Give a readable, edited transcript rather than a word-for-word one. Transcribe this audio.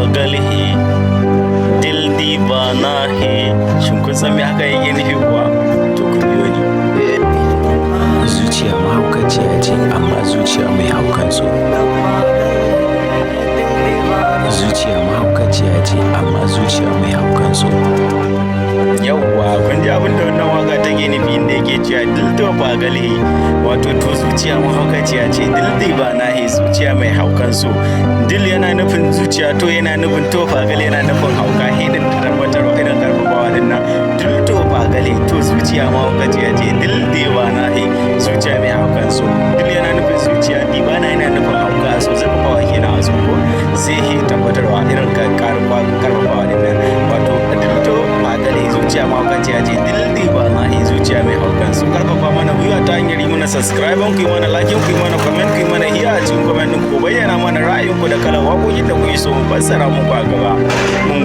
पागल है, दिल दीवाना है. Shin kun san me haka yake nufi kuwa? To ku biyo ni. Zuciya mahaukaciya ce, amma zuciya mai haukan so. Zuciya mahaukaciya ce, amma zuciya mai haukan so. Yawwa, kun ji abin da wannan waka take nufi, inda yake cewa दिल तो पागल है, wato to zuciya mahaukaciya ce, दिल दीवाना है, zuciya mai haukan so. दिल yana nufin zuciya, तो yana nufin to, पागल yana nufin hauka, है din tabbatarwa, irin karfafawa din nan. दिल तो पागल है, to zuciya mahaukaciya ce, दिल दीवाना है, zuciya mai haukan so. दिल yana nufin zuciya, दीवाना yana nufin hauka, so zurfafawa kenan a so ko, sai है tabbatarwa, irin karfafawa din nan. Wato दिल तो पागल है, zuciya mahaukaciya ce, दिल दीवाना है, zuciya mai haukan so. Karfafa mana gwiwa ta hanyar yi mana subscribe, ku yi mana like, ku yi mana comment, ku yi mana hiya a cikin comment din, ku bayyana mana ra'ayinku da kalan waƙoƙin da kuke so mu fassara muku a gaba. Mun